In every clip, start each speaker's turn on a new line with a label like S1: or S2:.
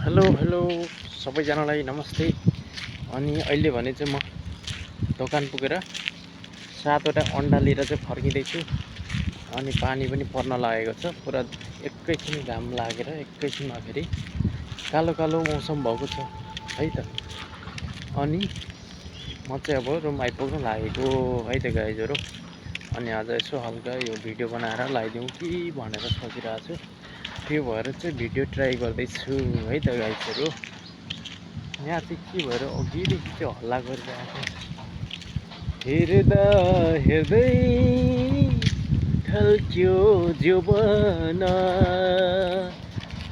S1: Hello hello सबैजनालाई नमस्ते। अनि अहिले भने चाहिँ म दोकान पुगेर 7वटा अन्डा लिएर चाहिँ फर्किँदैछु। अनि पानी पनि पर्न लागेको छ। पुरा एकैछिन घाम लागेर एकैछिनमा फेरि कालो कालो मौसम भएको छ है त। अनि म चाहिँ अब रुम आइपुग्नु लागेको है त गाइजहरु। अनि आज यसो हल्का यो भिडियो बनाएर लगाइदिउँ कि भनेर सोचिरहेको छु। त्यो भएर चाहिँ भिडियो ट्राई गर्दैछु है त गाइजहरु। यहाँ चाहिँ के भएर अघिदेखि चाहिँ हल्ला गरिरहेको हेर्दा हेर्दै ढल्क्यो जीवन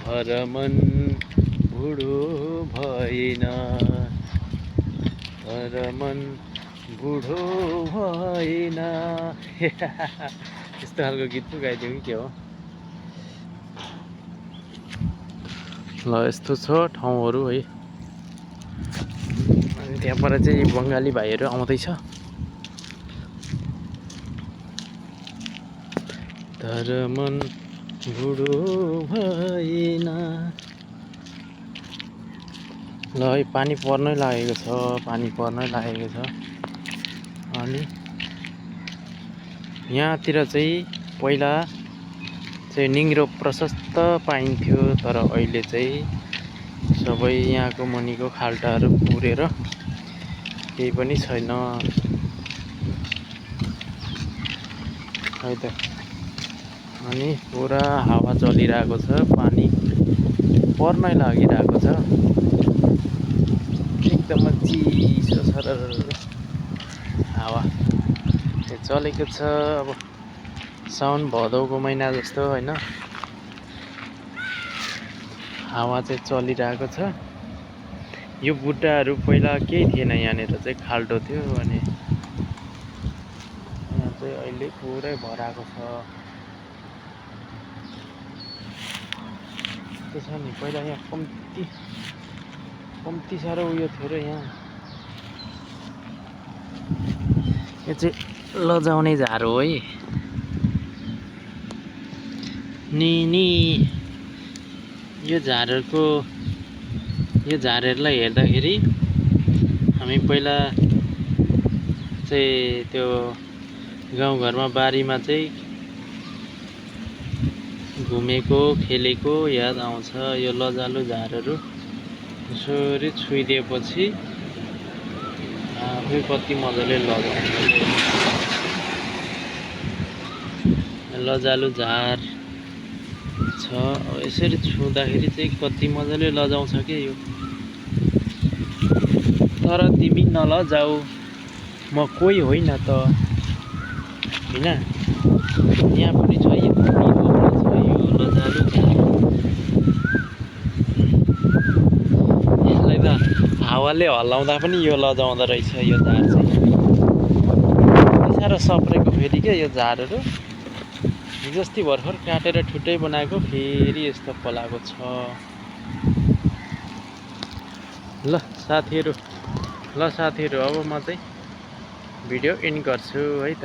S1: हर मन बुढो भएन, हर मन बुढो भएन। यस्तो खालको गीत पो गाइदिउँ कि के हो। ल यस्तो छ ठाउँहरू है। अनि त्यहाँबाट चाहिँ बङ्गाली भाइहरू आउँदैछ। तर मन बुढो भएन। ल है पानी पर्नै लागेको छ, पानी पर्नै लागेको छ। अनि यहाँतिर चाहिँ पहिला चाहिँ निङ्ग्रो प्रशस्त पाइन्थ्यो, तर अहिले चाहिँ सबै यहाँको मुनिको खाल्टाहरू पुरेर केही पनि छैन है त। अनि पुरा हावा चलिरहेको छ, पानी पर्नै लागिरहेको छ। एकदम चिसो सरर हावा चलेको छ। अब साउन भदौको महिना जस्तो हैन, हावा चाहिँ चलिरहेको छ। यो बुट्टाहरू पहिला केही थिएन, यहाँनिर चाहिँ खाल्टो थियो। अनि यहाँ चाहिँ अहिले पुरै भराएको छ। त्यो छ नि, पहिला यहाँ कम्ती साह्रो उयो थियो र यहाँ। यो चाहिँ लजाउने झार हो है। नि यो झारहरूलाई हेर्दाखेरि हामी पहिला चाहिँ त्यो गाउँघरमा बारीमा चाहिँ घुमेको खेलेको याद आउँछ। यो लजालु झारहरू यसरी छुइदिएपछि आफै कति मजाले लजालु झार छ। यसरी छुँदाखेरि चाहिँ कति मजाले लजाउँछ के यो। तर तिमी नलजाऊ, म कोही होइन त हैन। यहाँ पनि छ, यो लजालु झार। यसलाई त हावाले हल्लाउँदा पनि यो लजाउँदो रहेछ यो झार चाहिँ। साह्रो सप्रेको फेरि क्या यो झारहरू। हिजोअस्ति भर्खर काटेर ठुटै बनाएको, फेरि यस्तो पलाएको छ। ल साथीहरू अब म चाहिँ भिडियो एन्ड गर्छु है त।